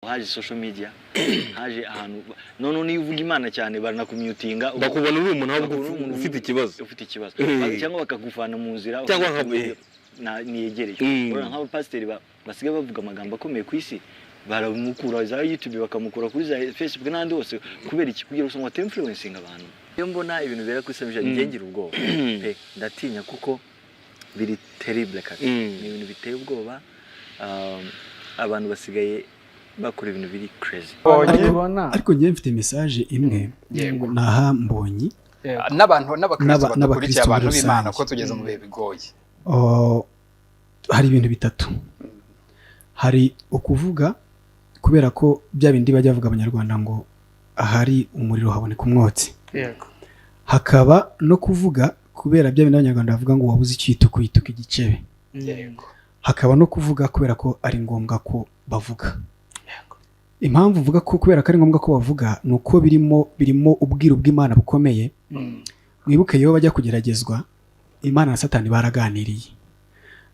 Haje social media, haje ahantu none niyo uvuga Imana cyane baranakumyutinga. Bakubona uri umuntu ahubwo Bakubona umuntu ufite ikibazo. Ufite ikibazo. Cyangwa bakakuvana mu nzira Cyangwa niyegereye. Urabona nk'abapasiteri basigaye bavuga amagambo akomeye ku isi, baramukura za YouTube, bakamukura kuri za Facebook n'ahandi hose. Kubera iki? Kugira ngo influencing abantu. Iyo mbona ibintu bibera kuri social media, njye ngira ubwoba pe, ndatinya kuko biri terrible kabisa. Ni ibintu biteye ubwoba. Abantu basigaye bakora ibintu biri crazy. Ariko Ariko njyewe mfite message imwe naha Mbonyi N'abantu n'abakristo badukurikiye, n'abakristo abantu muri b'Imana, rusange. ko tugeze mu bihe bigoye. Oh, hari ibintu bitatu. Hari ukuvuga kubera ko bya bindi bajya bavuga Abanyarwanda ngo ahari umuriro haboneka umwotsi. Hakaba no kuvuga kubera bya bindi Abanyarwanda bavuga ngo wabuze icyo uyituka uyituka igicebe. Hakaba no kuvuga kubera ko ari ngombwa ko bavuga. Impamvu uvuga ko kubera ko ari ngombwa ko bavuga ni uko birimo ubwiru bw'Imana bukomeye. Mwibuke iyo bajya kugeragezwa, Imana na Satani baraganiriye.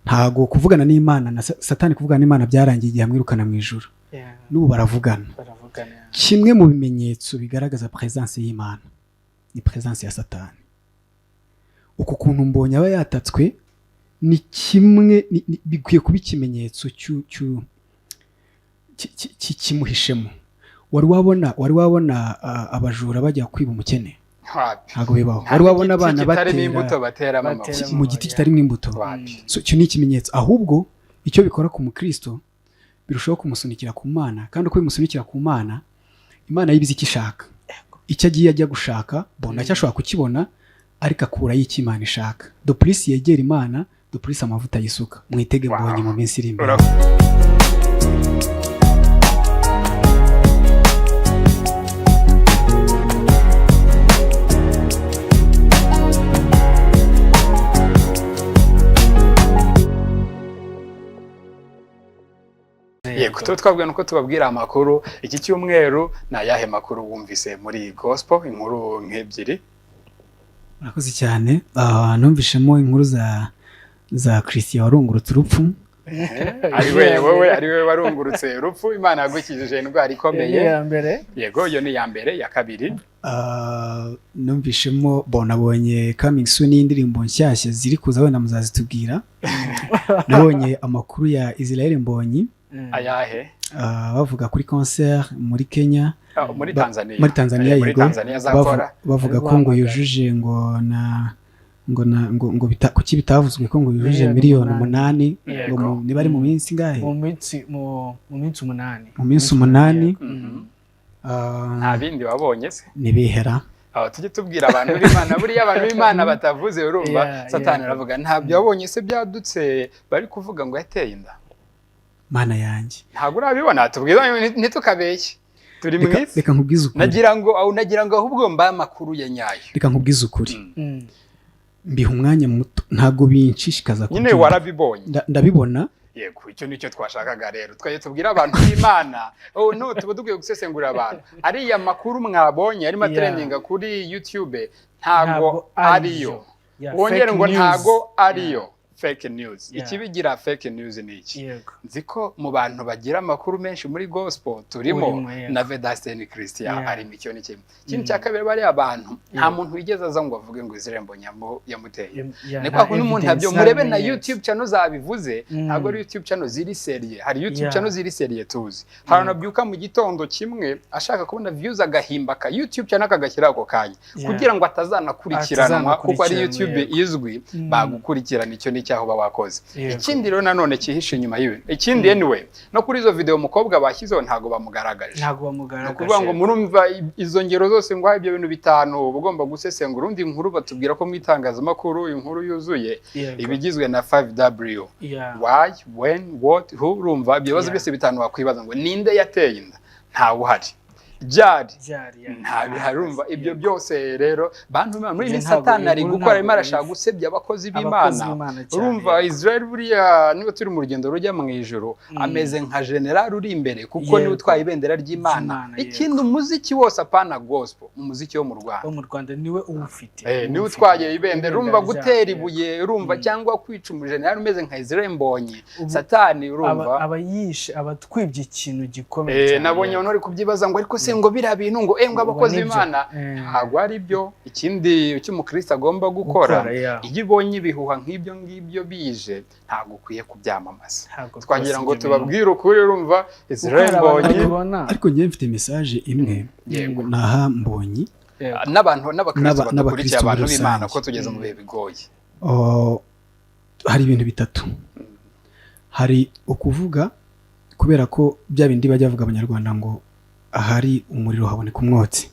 Ntago kuvugana n'Imana na Satani, kuvugana n'Imana byarangiye igihe amwirukana mu ijuru. N'ubu baravugana. Baravugana. Kimwe mu bimenyetso bigaragaza presence y'Imana ni presence ya Satani. Uku kuntu Mbonye aba yatatswe ni kimwe bikwiye kuba ikimenyetso kimuhishemo. Wari wabona abajura bajya kwiba umukene? Wapi. Ntabwo bibaho. Nta Wari wabona n'igiti abana kitarimo batera imbuto bateramo batera amabuye? Mu giti kitarimo imbuto? Wapi. So, icyo ni ikimenyetso. Ahubwo icyo bikora ku mukristo, birushaho kumusunikira ku Mana, kandi uko bimusunikira ku Mana, Imana yibizi icyo ishaka, icyo agiye ajya gushaka bona cyo ashobora kukibona, ariko akurayo icyo Imana ishaka. De plus yegera Imana, de plus amavuta yisuka. Mwitege Mbonyi mu minsi iri imbere. Yego, tuba twabwiye nuko tubabwira amakuru iki cyumweru. Ni ayahe makuru wumvise muri gospel? Inkuru nk'ebyiri. Murakoze cyane. Numvishemo inkuru za Christian warungurutse urupfu. Ari we wowe, ari we warungurutse urupfu, Imana yagukijije indwara ikomeye. Iya mbere. Yego, iyo ni iya mbere. Ya kabiri? Numvishemo, bon, nabonye coming soon y'indirimbo nshyashya ziri kuza, wenda muzazitubwira. Nabonye amakuru ya Israel Mbonyi. Ayahe? Bavuga kuri concert muri Kenya. Ah, muri Tanzania. Muri Tanzania. Muri Yego. Tanzania azakora. Bavuga Ari ko ngo guhamagara. yujuje ngo na ngo na ngo ngo bita, kuki bitavuzwe ko ngo yujuje Miliyoni miliyoni 8. 8 ngo niba ari mu minsi ingahe? Mu minsi 8. Mu minsi 8. Yego. Nta bindi wabonye se? Nibihera. Aho tujye tubwira abantu b'Imana, buriya abantu b'Imana batavuze, urumva Satani aravuga. Ntabyo wabonye se byadutse bari kuvuga ngo yateye inda? Mana yanjye! Ntabwo urabibona? Tubwira, ntitukabeshye, turi mu Reka, isi. reka nkubwize ukuri. Nagira ngo ahubwo mbahe amakuru ya nyayo. Reka nkubwize ukuri. Mbiha umwanya muto, ntabwo binshishikaza Nyine kubyumva. warabibonye? Ndabibona. Yego, icyo nicyo twashakaga rero. Twajya tubwira abantu b'Imana, oh no, tuba dukwiye gusesengurira abantu. Ariya makuru mwabonye arimo trendinga kuri YouTube ntabwo Ntabwo ariyo. Yeah, Wongere fake ngo news. ntago ariyo, fake news. Ikibigira fake news ni iki? Nzi ko mu bantu bagira amakuru menshi muri gospel turimo Urimo, yego. na Vedasten Christian arimo. Icyo ni kimwe. Ikindi cya kabiri, bariya abantu nta muntu wigeze aza ngo avuge ngo Israel Mbonyi yamuteye. Yeah, Ni nta kwa kundi umuntu evidence, ntabyo nta murebe na bimenyetso. YouTube channel zabivuze. Ntabwo ari YouTube channel ziri sérieux. Hari YouTube channel ziri sérieux tuzi. Hari abantu abyuka mu gitondo kimwe ashaka kubona views, agahimba ka YouTube channel akagashyira ako kanya kugira ngo atazanakurikiranwa, kuko ari Atazanakurikiranwa, YouTube izwi, bagukurikirana. Icyo ni icyaho uba wakoze. Ikindi rero nanone cyihishe inyuma y'ibintu, ikindi, anyway, no kuri izo video umukobwa bashyizeho ntabwo bamugaragaje. Ntabwo Ni bamugaragaje. ukuvuga ngo murumva izo ngero zose ngo ibyo bintu bitanu uba ugomba gusesengura. Urundi inkuru batubwira ko mu itangazamakuru inkuru yuzuye ibigizwe na 5W: why, when, what, who. Urumva ibyo bibazo byose bitanu wakwibaza ngo ninde yateye inda, ntawe uhari. Ryari? Ryari, yeah. Nta bihari, urumva ibyo byose rero, bantu b'Imana, muri iyi Ibyo minsi ntabwo Satani ari inkuru gukora, arimo ntabwo arashaka bizi. gusebya abakozi Abakozi b'Imana. b'Imana cyane. Urumva Israel buriya, niba turi mu rugendo rujya mu ijuru, ameze nka general uri imbere, kuko niwe utwaye ibendera ry'Imana. Ry'Imana, yego. Ikindi, umuziki wose, apana gospel, umuziki wo mu Rwanda Wo mu Rwanda niwe uwufite. Niwe Uwufite. utwaye ibendera. Urumva Ibendera gutera ryabo, ibuye, urumva, cyangwa kwica umujenerali umeze nka Israel Mbonyi, Ubu Satani, urumva aba yishe, aba atwibye ikintu gikomeye cyane. Nabonye abantu bari kubyibaza ngo ariko se ngo biriya bintu ngo Ngo abakozi nibyo. b'Imana, ntabwo ari byo. Ikindi icyo umukristo agomba gukora, Gukora, yeah. iyo ubonye ibihuha nk'ibyo ngibyo bije, ntabwo ukwiye kubyamamaza. Ntabwo Twagira rwose ngo ibyo bintu. tubabwire ukuri, urumva, Kuko Israel hari abantu Mbonyi babibona. Ariko njyewe mfite message imwe naha Mbonyi n'abantu n'abakristo badukurikiye, n'abakristo muri abantu b'Imana, rusange. ko tugeze mu bihe bigoye. Oh, hari ibintu bitatu. Hari ukuvuga kubera ko bya bindi bajya bavuga abanyarwanda ngo ahari umuriro haboneka umwotsi.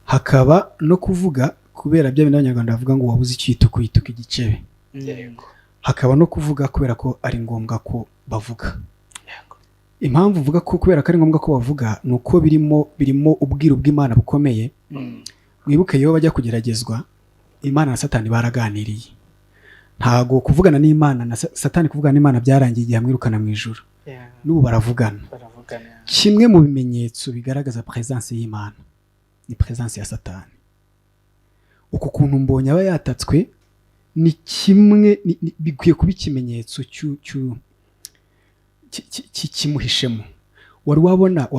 Hakaba no kuvuga kubera bya bindi abanyarwanda bavuga ngo wabuze icyo uyituka uyituka igicebe. Hakaba no kuvuga kubera ko ari ngombwa ko bavuga. Impamvu uvuga ko kubera ko ari ngombwa ko bavuga ni uko birimo ubwiru bw'Imana bukomeye. Mwibuke iyo bajya kugeragezwa, Imana na Satani baraganiriye. Ntago kuvugana n'Imana na Satani, kuvugana n'Imana byarangiye igihe amwirukana mu ijuru. N'ubu baravugana. Baravugana, yeah. Kimwe mu bimenyetso bigaragaza presence y'Imana ni presence ya Satani. Uku kuntu Mbonye aba yatatswe ni kimwe bikwiye kuba ikimenyetso kimuhishemo. Wari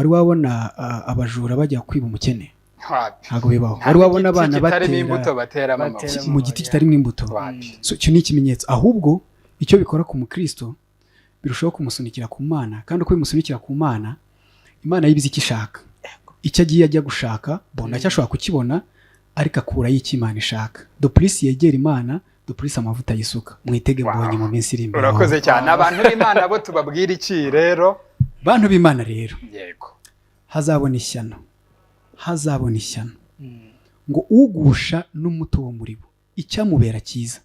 wabona abajura bajya kwiba umukene? Wapi. Ntabwo bibaho. Nta Wari wabona n'igiti abana kitarimo batera imbuto bateramo amabuye? Bateramo Mu giti kitarimo imbuto? Wapi. So, icyo ni ikimenyetso. Ahubwo icyo bikora ku mukristo, birushaho kumusunikira ku Mana, kandi uko bimusunikira ku Mana, Imana yibizi icyo ishaka, icyo agiye ajya gushaka bona cyo ashobora kukibona, ariko akurayo icyo Imana ishaka. De plus yegera Imana, de plus amavuta yisuka. Mwitege Mbonyi mu minsi iri imbere. Urakoze cyane. Abantu b'Imana bo tubabwira iki rero? Bantu b'Imana rero, hazabona ishyano, hazabona ishyano ngo ugusha n'umuto wo muri bo, icyamubera cyiza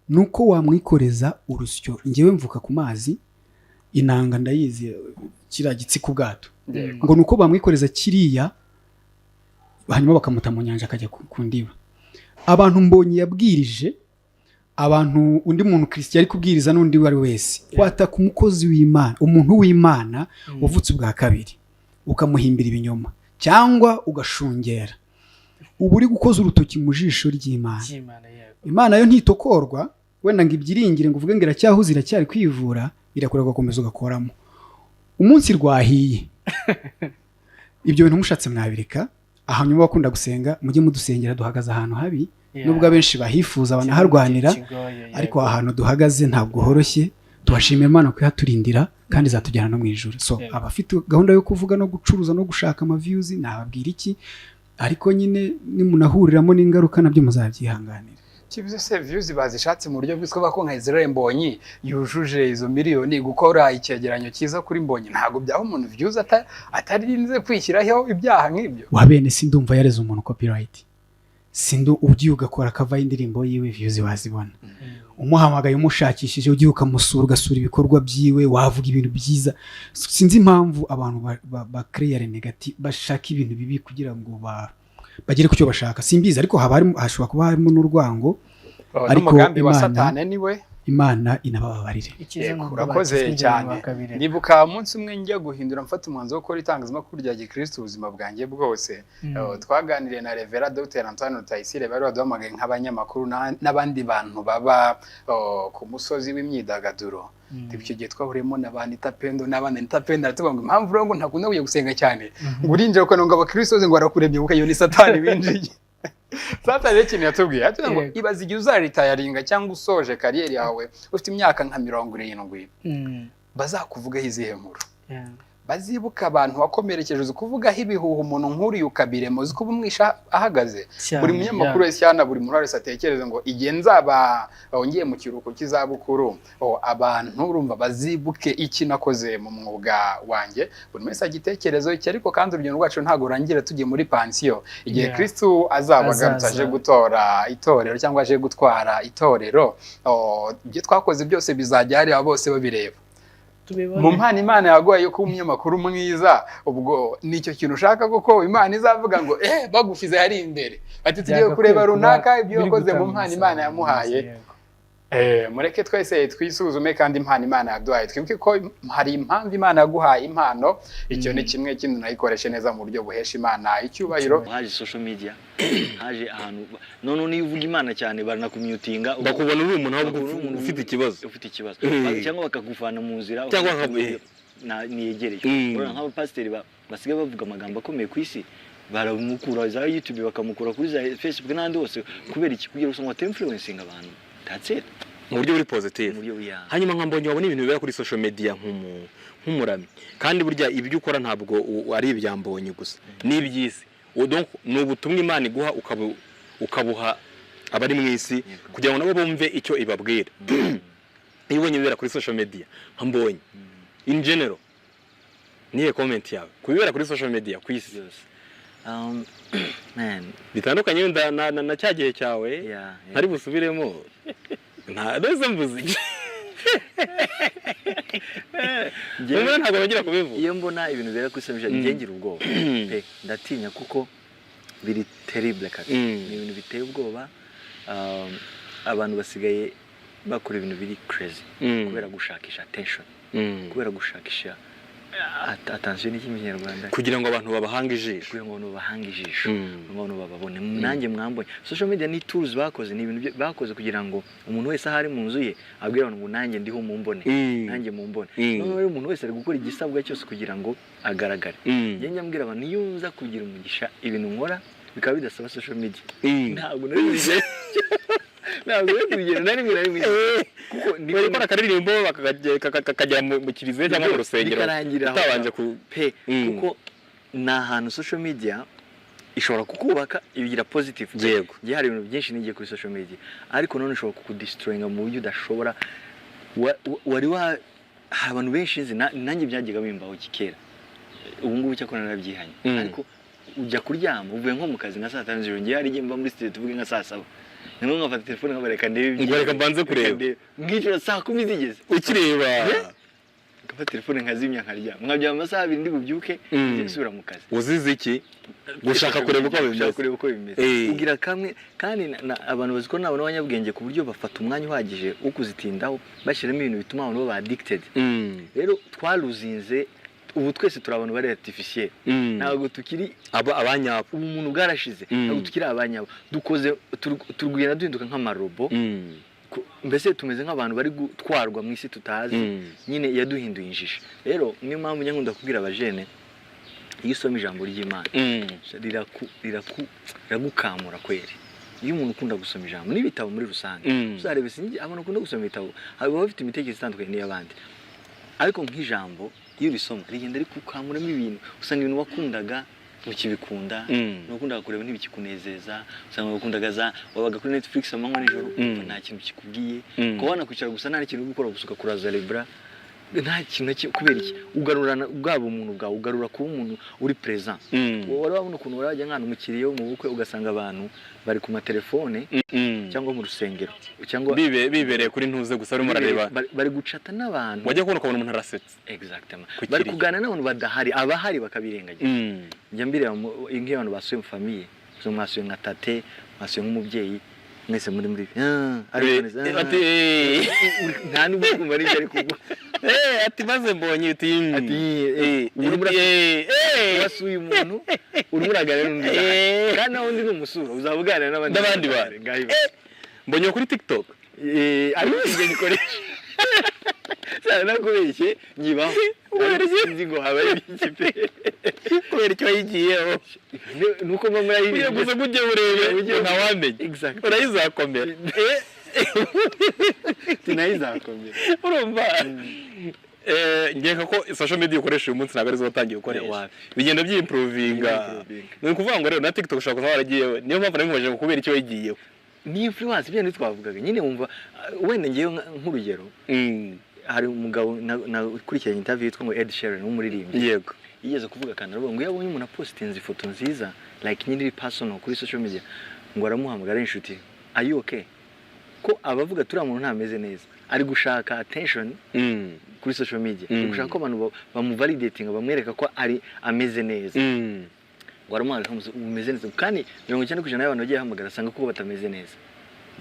ni uko wamwikoreza urusyo. Ngewe mvuka ku mazi, inanga ndayizi, kiriya gitsi ku bwato. Ngo ni uko bamwikoreza kiriya, hanyuma bakamuta mu nyanja, akajya ku ndiba. Abantu Mbonyi yabwirije, abantu undi muntu Christian ari kubwiriza n'undi uwo ari we wese, wataka umukozi w'Imana, umuntu w'Imana wavutse ubwa kabiri, ukamuhimbira ibinyoma cyangwa ugashungera, uba uri gukoza urutoki mu jisho ry'Imana. Ry'Imana, yego. Imana yo ntitokorwa wenda ngo ibyiringire, ngo uvuge ngo iracyahuze, iracyari kwivura, irakora, ugakomeza ugakoramo umunsi rwahiye. Ibyo bintu mushatse mwabireka. Hanyuma bakunda gusenga, mujye mudusengera, duhagaze ahantu habi. Nubwo abenshi bahifuza, banaharwanira, Kigoye, yego. ariko ahantu duhagaze ntabwo horoshye. Tubashimira Imana ko ihaturindira kandi izatujyana no mu ijuru. So abafite gahunda yo kuvuga no gucuruza no gushaka amaviews, nababwira iki? Ariko nyine nimunahuriramo n'ingaruka, nabyo muzabyihanganira. Kibuze se views bazishatse mu buryo bwiswe ko nka Israel Mbonyi yujuje izo miliyoni, gukora icyegeranyo cyiza kuri Mbonyi ntabwo byaha umuntu views atarinze kwishyiraho ibyaha nk'ibyo. Wa bene, sindumva yareze umuntu copyright. Sindu ugiye ugakora cover y'indirimbo yiwe, views wazibona. Umuhamagaye, umushakishije, ugiye ukamusura, ugasura ibikorwa byiwe, wavuga ibintu byiza. Sinzi impamvu abantu ba create negative, bashaka ibintu bibi kugira ngo bagere ku cyo bashaka, simbizi. Ariko haba harimo, hashobora kuba harimo n'urwango. Oh, Ariko n'umugambi wa Imana Satani niwe. Imana inabababarire. Icyiza Yego, ni uko urakoze bakizwa ibyo cyane. bintu bakabireka. Nibuka umunsi umwe njya guhindura, mfata umwanzuro wo gukora itangazamakuru rya gikristo ubuzima bwanjye bwose. Twaganiriye na Reverend Dr Antoine Rutayisire, bari baduhamagaye nk'abanyamakuru n'abandi bantu baba ku musozi w'imyidagaduro. Icyo gihe twahuriyemo na ba Anita Pendo n'abandi. Anita Pendo aratubwira ngo impamvu rero ngo ntakunda kujya gusenga cyane, ngo urinjira ukabona ngo abakristo bose ngo barakurebye, ngo iyo ni Satani winjiye. Satani rero ikintu yatubwiye, yatubwiye ngo ibaze igihe uzaritayaringa cyangwa usoje carrière yawe ufite imyaka nka 70, bazakuvugaho izihe nkuru? Bazibuka abantu wakomerekeje, uzi kuvugaho ibihuha umuntu nk'uriya ukabirema, uzi kuba umwisha ahagaze. Cyane, Buri munyamakuru wese cyangwa buri muntu wese atekereze ngo igihe nzaba ngiye mu kiruhuko cy'izabukuru, abantu urumva bazibuke iki nakoze mu mwuga wanjye? Buri wese agitekerezo cye. Ariko kandi urugendo rwacu ntabwo rurangira tugiye muri pansiyo. Igihe Kristu azaba agarutse Azaza. aje gutora itorero cyangwa aje gutwara itorero, ibyo twakoze byose bizajya hariya bose babireba. Tubibone. Mu mpano Imana yaguhaye yo kuba umunyamakuru mwiza, ubwo nicyo kintu ushaka, kuko Imana izavuga ngo bagushyize hari imbere, bati tugiye Byagakwiye kureba kuba runaka ibyo biri yakoze mu gutanga mpano Imana umusaruro yamuhaye. mwiza, yego. Mureke twese twisuzume kandi impano Imana yaduhaye, twibuke ko hari impamvu Imana yaguhaye impano. Icyo ni kimwe. Kindi, unayikoreshe neza mu buryo buhesha Imana icyubahiro. Haje social media, haje ahantu none niyo uvuga Imana cyane baranakumyutinga. Bakubona uri umuntu ahubwo Bakubona umuntu ufite ikibazo. Ufite ikibazo cyangwa bakakuvana mu nzira Cyangwa niyegereye. Urabona nk'abapasiteri basigaye bavuga amagambo akomeye ku isi, baramukura za YouTube, bakamukura kuri za Facebook n'ahandi hose. Kubera iki? Kugira ngo batinfluencinga abantu, that's it. Mu buryo buri positive. Mu buryo buya. Hanyuma nka Mbonyi, wabona ibintu bibera kuri social media nk'umuramyi, kandi burya ibyo ukora ntabwo ari ibya Mbonyi gusa, ni iby'isi. Donc ni ubutumwa Imana iguha ukabuha abari mu isi kugira ngo nabo bumve icyo ibabwira. Iyo ubonye ibibera kuri social media, nka Mbonyi in general, niye comment yawe ku bibera kuri social media ku isi? Byose, man. Bitandukanye wenda na cya gihe cyawe. Ntari busubiremo, nta rese mvuze iki. Mbona ntabwo bongera kubivuga. Iyo mbona ibintu bibera kuri social media, njye ngira ubwoba pe, ndatinya kuko biri terrible kabisa. Ni ibintu biteye ubwoba. Abantu basigaye bakora ibintu biri crazy kubera gushakisha attention, kubera gushakisha attention. Ni iki mu Kinyarwanda? Kugira ngo abantu babahange ijisho. Kugira ngo abantu babahange ijisho, kugira ngo abantu bababone. Nanjye mwambonye. Social media ni tools bakoze, ni ibintu bakoze kugira ngo umuntu wese aho ari mu nzu ye abwire abantu ngo nanjye ndiho, mumbone, nanjye mumbone. Noneho rero umuntu wese ari gukora igisabwa cyose kugira ngo agaragare. Njye njya mbwira abantu, iyo nza kugira umugisha ibintu nkora bikaba bidasaba social media, ntabwo nari bugere, ntabwo nari kubigera na rimwe na rimwe, kuko Bari gukora akaririmbo kakajya mu kiliziya cyangwa mu rusengero bikarangira aho utabanje ngaho. ku Pe. Kuko ni ahantu social media ishobora kukubaka, ibigira positive pe. Njye hari ibintu byinshi nigiye kuri social media, ariko none ishobora kukudestroyinga mu buryo udashobora wari wa hari abantu benshi nzi, nanjye byajyaga bimbaho kera, ubu ngubu cyakora narabyihanye. Ariko ujya kuryama uvuye nko mu kazi nka saa 5 z'ijoro, ngiye hari igihe mva muri studio tuvuge nka saa 7, noneho nkafata telefone nkabareka ndebe ibyo. Ngo reka mbanze kureba. Ndebe. Nkijoro saa 10 zigeze ukireba. Ngafata telefone nkazimya, nkaryama, nkaryama amasaha 2, ndi bubyuke njye nsubira mu kazi. Uzize iki? Gushaka kureba uko Gushaka bimeze. kureba uko bimeze. Ugira kamwe kandi abantu bazi ko nabona abanyabwenge ku buryo bafata umwanya uhagije wo kuzitindaho, bashyiramo ibintu bituma abantu baba addicted. Rero twaruzinze, ubu twese turi abantu bari artificiel. Ntabwo tukiri aba abanyabo. Ubumuntu bwarashize. Ntabwo tukiri abanyabo, dukoze turi kugenda duhinduka nk'amarobo. Mbese tumeze nk'abantu bari gutwarwa mu isi tutazi. Nyine yaduhinduye injiji. Rero niyo mpamvu njya nkunda kubwira abajene, iyo usoma ijambo ry'Imana riragukamura kweri. Iyo umuntu ukunda gusoma ijambo n'ibitabo muri rusange, uzarebe, sinzi, abantu bakunda gusoma ibitabo baba bafite imitekerereze itandukanye n'iy'abandi, ariko nk'ijambo iyo urisoma rigenda rikukamuramo ibintu. Usanga ibintu wakundaga ntukibikunda, wakundaga kureba ntibikikunezeza. Usanga wakundaga za wabaga kuri Netflix amanywa nijoro, ukumva nta kintu kikubwiye. Kuba wanakwicara gusa nta n'ikintu uri gukora, gusa ukakuraza lebra, nta kintu na kimwe. Kubera iki? Ugarurana bwa bumuntu bwawe, ugarura kuba umuntu uri present. Wari wabona ukuntu wari wajya nk'ahantu mu kiriyo, mu bukwe, ugasanga abantu bari ku matelefone, cyangwa mu rusengero, cyangwa Bibereye kuri ntuze gusa, barimo barareba. Bari gucata n'abantu. Wajya kubona ukabona umuntu arasetse. Exactement. Ku Bari kiriyo. kuganira n'abantu badahari, abahari bakabirengagiza. Njya mbireba nk'iyo abantu basuye mu famille, so mwasuye nka tate, mwasuye nk'umubyeyi, mwese muri ariko Ati, nta n'ubwo kumva n'ibyo ari kuvuga. Ati maze mbonye uti Ati, urimo wasuye umuntu, urimo uraganira n'undi udahari. Kandi nawe undi ni umusura, uzaba uganira n'abandi N'abandi bantu. Ngaho iba. Mbonye kuri TikTok. Ariko ibyo nyikoresha cyane, nakubeshye nyibaho, ariko sinzi ngo habaye iki pe. Kubera icyo wayigiyeho? Nuko mba muri Ugiye gusa ngo ujye urebe, ntawamenya. Exactly. Urayizakomera. Sinayizakomera. Urumva, nkeka ko social media ukoresha uyu munsi ntabwo arizo watangiye gukoresha. Wapi. Bigenda byimprovinga. Byimprovinga. Ni ukuvuga ngo rero na TikTok ushobora kuba waragiyeho, niyo mpamvu nabimubajije ngo kubera icyo wayigiyeho. Ni influence, ibyo twavugaga nyine. Wumva wenda ngewe nk'urugero, hari umugabo nakurikiranye interview yitwa ngo Ed Sheeran w'umuririmbyi. Yigeze kuvuga akantu, aravuga ngo iyo abonye umuntu apostinze ifoto nziza, like nyine iri personal kuri social media, ngo aramuhamagara ari inshuti: "Are you okay?" Ko abavuga turiya muntu ntameze neza, ari gushaka attention. Kuri social media ari gushaka ko abantu bamuvalidatinga, bamwereka ko ari ameze neza. Ngo aramuhamagara akamubaza, "Umeze neza?" Kandi 90% y'abantu bagiye bahamagara asanga ko batameze neza.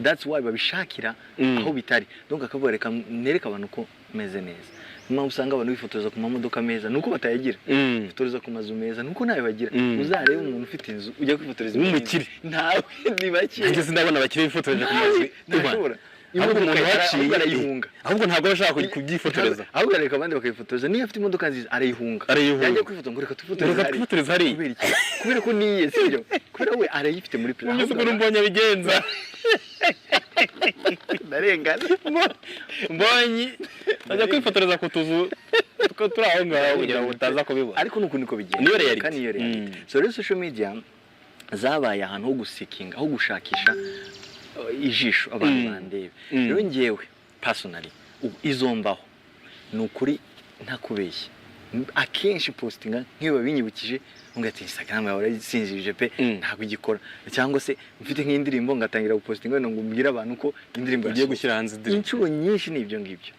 That's why babishakira aho bitari. Donc akavuga, "Reka nereke abantu ko meze neza." Niyo mpamvu usanga abantu bifotoza ku mamodoka meza, nuko batayagira. Bifotoreza ku mazu meza, nuko ntayo bagira. Uzarebe umuntu ufite inzu ujya kwifotoreza imbere W'umukire. y'inzu. Ntawe, ni bake. Nanjye sindabona abakire bifotoreje ku mazu. Ntashobora. Ahubwo Imodoka umuntu waciye ahubwo arayihunga. Ahubwo ntabwo aba ashaka kubyifotoreza. Ahubwo arareka abandi bakayifotoza. Niyo afite imodoka nziza, arayihunga. Arayihunga. Yajya kwifotoza ngo reka twifotoreze Reka hariya. twifotoreze hariya. Kubera iki? Kubera ko niye, sibyo? Kubera we arayifite muri plan. Unyuze ukuntu mbonye abigenza. Ndarengana. Mbonye ajya kwifotoreza ku tuzu two turi aho ngaho kugira ngo utaza kubibona. Ariko nuko niko bigenda. Niyo reality. Kandi niyo reality. So rero social media zabaye ahantu ho guseekinga, aho gushakisha ijisho abantu bandebe. Rero njyewe personally, izombaho ni ukuri, ntakubeshye, akenshi postinga nk'iyo babinyibukije ngo ati "Instagram yawe urayisinzirije pe, ntabwo igikora," cyangwa se mfite nk'indirimbo ngatangira gupostinga wenda ngo mbwire abantu ko indirimbo ugiye yasohotse. Gushyira hanze indirimbo. Inshuro nyinshi ni ibyo ngibyo.